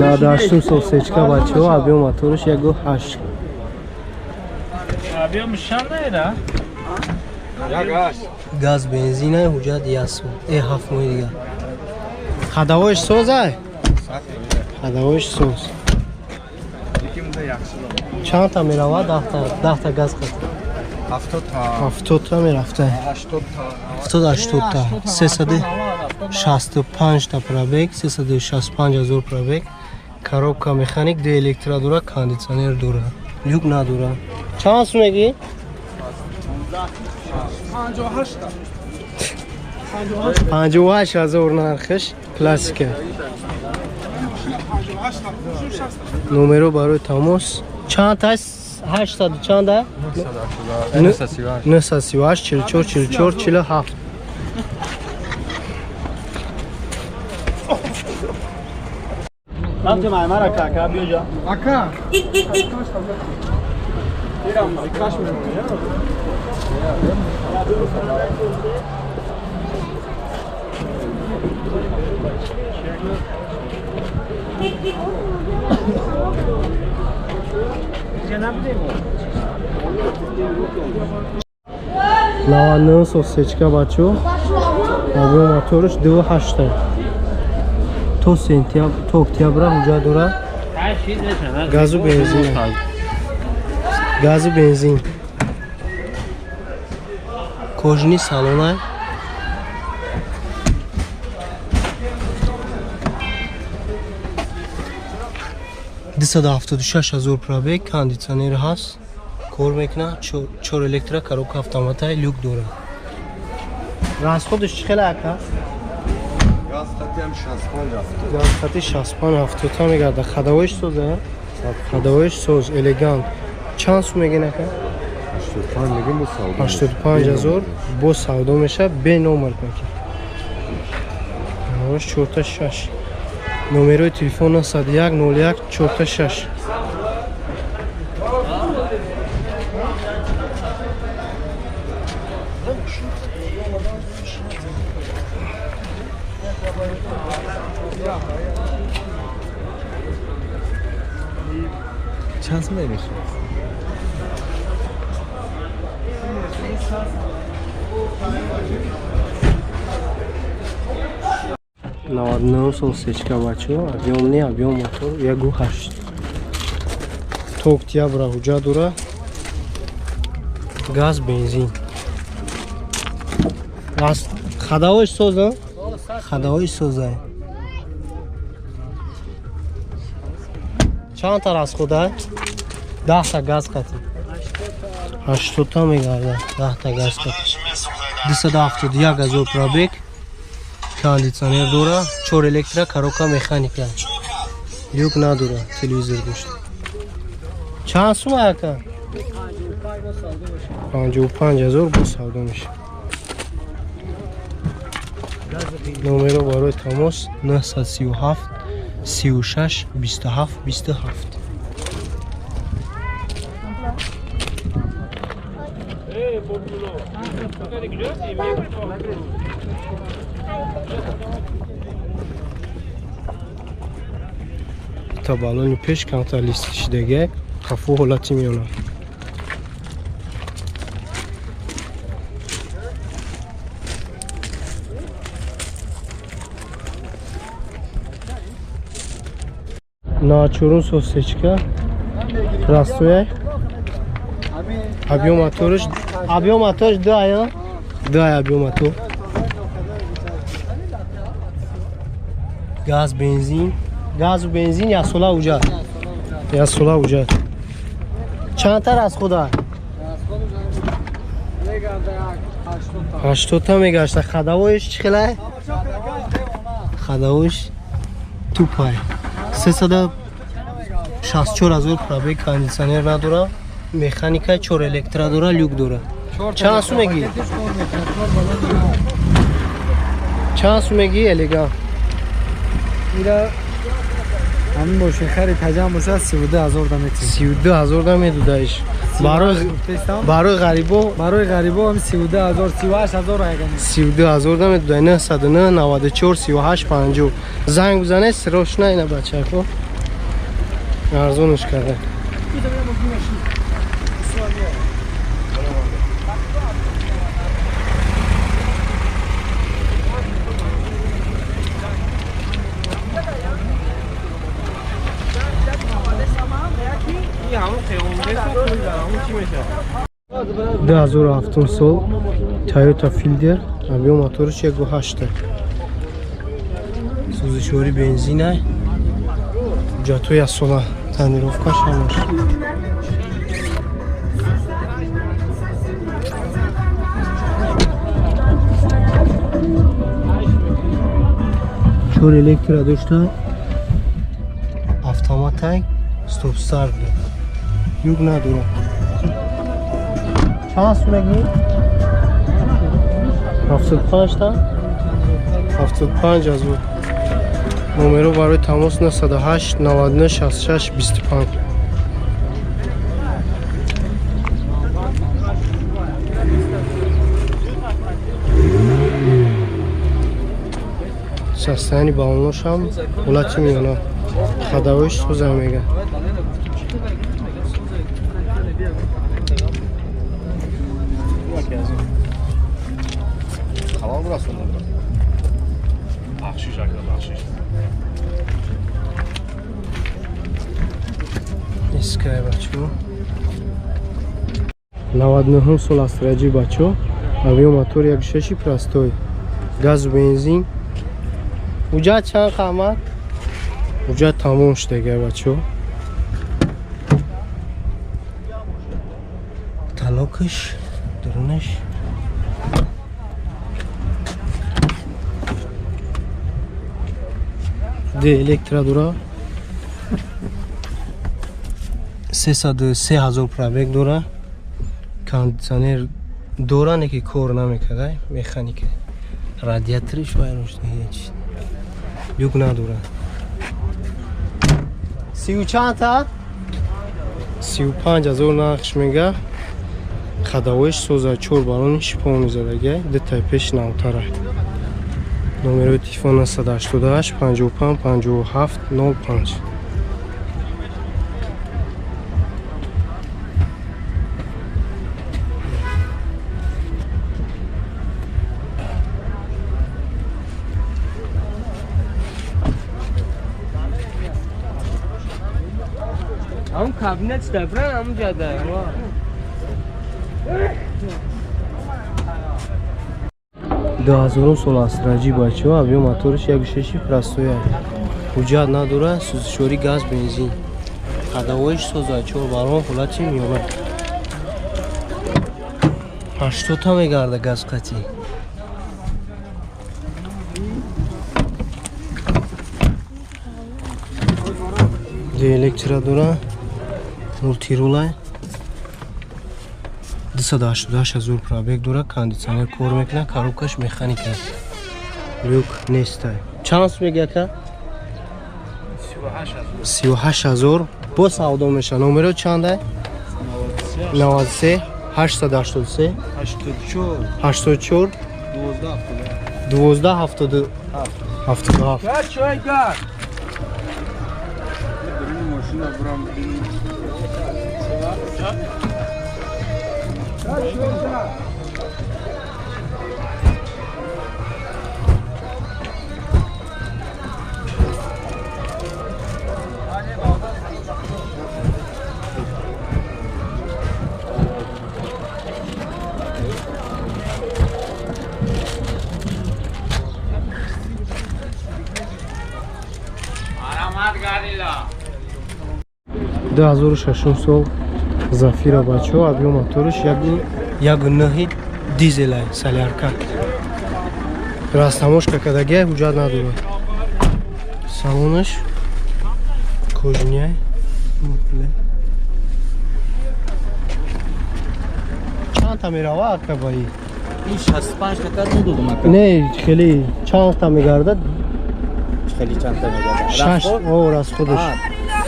98 сол сечка, бачаҳо, объём мотораш 1,8. Объём чанда? Газ, бензина, ҳуҷҷат як сол, 7 моҳи дигар. Ходовойш созай, ходовойш соз. Чандта меравад? 10та, 10та газ қат. 70та мерафта, 70, 80та. 365та пробег, 365 000 пробег. Коробка механик, ду электро дора, кондитсионер дора, люк надора. Чанд сум мегӣ? 58 000 нархш. Классика. Номеро барои тамос чанд аст? Ҳаштсаду чанда? 938 44 44 47. Рафтем, аймара кака, биёҷа. Ака. 99 сол сечка, бачо, объём моторш 2,8. То сентябр, то октябра ҳуҷҷат дорад. Газу бензин, газу бензин. Кожаный салона. 276 000 пробег, кондитсионер ҳаст, кор мекунад, чор электро, коробка автомата, люк дорад. Расходаш чӣ хеле, ака? Газ хатиам 65 70. Газ хати 65 70 мегарда. Ходовойш соза, ходовойш соз, элегант. Чанд сум мегин, ака? 85 мегим, бо савдо. 85 ҳазор, бо савдо мешавад, бе номер маки. Номерш чорта шаш. Номерои телефон 901 01 чорта шаш. Чанд сум мегиш? 99 сол сечка, бачо, объём не, объём мотор 1,8. То октябра ҳуҷҷат дора. Газ, бензин. Ходовойш соза, ходовойш соза. Чанд та расхода? 10та газ қатӣ 80та мегарда. 10та газ қатӣ. 271 000 пробег, кондитсионер дора, чор электро, коробка механика, люк надора, телевизор дошт. Чанд сум, ака? 55 000, бо савдо меша. Номеро барои тамос 937 36 27 27. Эй, Бобуло. Та балони пеш камтар листишидага, қафо ҳолати меёнад. 94 сол сечка, простой. Объём моторш, объём моторш ду ая, ду ая объём мотор. Газ, бензин, газу бензин, яксола ҳуҷҷат, яксола ҳуҷҷат. Чандтар аз худа? 80та мегашта. Ходовойш чӣ хелай? Ходовойш тупай. 364 000 пробег, кондитсионер надора, механика, чор электро дора, люк дора. Чанд сум мегӣ? Чанд сум мегӣ, элегант? Ира ҳамин мошин хари таҷам бошад, 32 000 да метиҳем. 32 000 да медудаиш. Барои ғарибо. Барои ғарибо ҳам 32 000, 38 000 яган. 32 000 да медудай. 909 94 38 50 занг бизанед срочно. Ина, бачако. Арзонаш карда. Ду ҳазору ҳафтум сол Toyota Fielder, объем мотораш 1.8. Сӯзишворӣ бензина, ҳуҷҷатҳои асола, тонировкаш ҳамаш. Чор электро дошта, автоматай, стоп-старт люк надорад. Чанд сумагӣ? 75 та? 75 ҳазор. Номеро барои тамос 908 99 66 25. Состояние баллоношам ҳолати миёна. Ходовоиш соза мега. Искай бачо. 99 сол астраҷи бачо. Объем мотор 1.6 простой. Газ бензин. Уҷа чанд қамат? Уҷа тамом шудага бачо. Талокаш, дурунаш. Д электро дора. 303 ҳазор пробег дора. Кондитсионер дора, не ки кор намекарда, механика. Радиаториш вайрон шуда, ҳеч. Люк надора. Сию чанд та? 35 ҳазор нақш мега. Ходовоиш соза, 4 баллони шипони задага, ду тай пеш навтара. Номерои телефон 988 55 57 05. همون کابینت دبرن همون جاده. 2000 сол астраҷи бачаҳо, объем мотораш 1.6 простой. Ҳуҷҷат надорад, сӯзишворӣ газ бензин. Ходовоиш соза, 4 баллон ҳолати миёна. 80 та мегарда газ қатӣ. Ду электро дора, мултирула. 288 ҳазор пробег дора, кондитсионер кор мекунад, коробкаш механика. Люк нестай. Чанд сум мега ака? 38 ҳазор. Бо савдо меша. Номеро чандай? 93 883 84 12 77. Ду ҳазору шашум сол Зафира бачаҳо, объем мотораш 1.9 дизелай, солярка. Растамошка кардагиай, ҳуҷҷат надорад. Салонаш кожиняй. Чанд та мерава ака ба и? Ин 65 та кад надодам ака. Не, хеле чанд та мегардад? Хеле чанд та мегардад? Шаш, о, расходаш.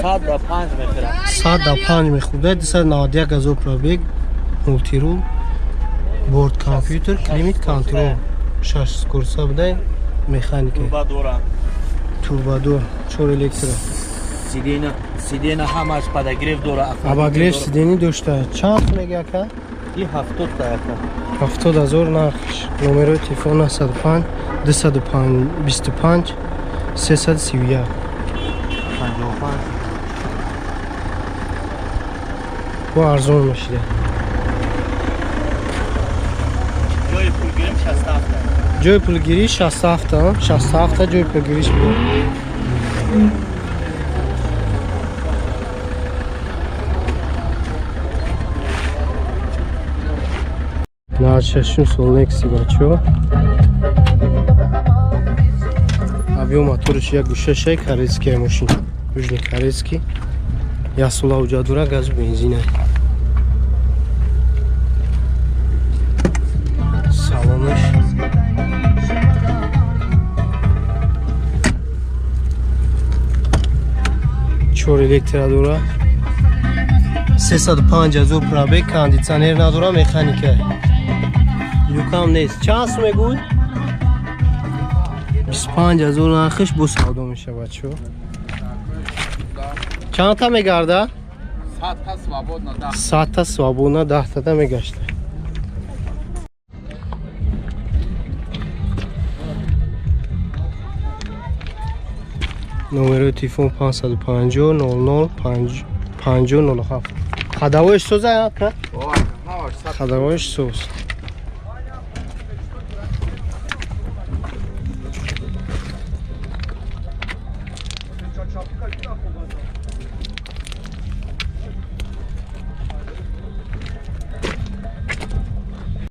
105 мехӯрад. 105 мехӯрда, 291 ҳазор пробег, мултирул, борт компютер, климат контрол. 6 скорса буда, механика. Турбадора. Турбадор, 4 электро. Сидена, Сиденья ҳамаш подогрев дора. Обогрев сиденья дошта. Чанд мега ака? И 70 та ака. 70 000 нархш. Номерои телефон 905 225 331. 55. Бо арзон мешида. Ҷои пулгирим 67. Ҷои пулгирӣ 67, 67 ҷои пулгириш буд. 96 сол Некси, бачаҳо. Объём моториш як гӯшашай, корейский мошин. Южный корейский. Як сола уҷа дора, газу бензина. Салонаш чор электро дора. 305 000 пробег, кондитсионер надора, механика. Люкам нест. Чанд сум мегӯй? 25 000 нархиш, бо савдо мешавад чо. Чандта мегарда? 100 та свободно, да. 100 та свободно, 10 тада мегашта. Номерои телефон 550 00 50 07. Ходовоиш соза ака? Ходовоиш соз.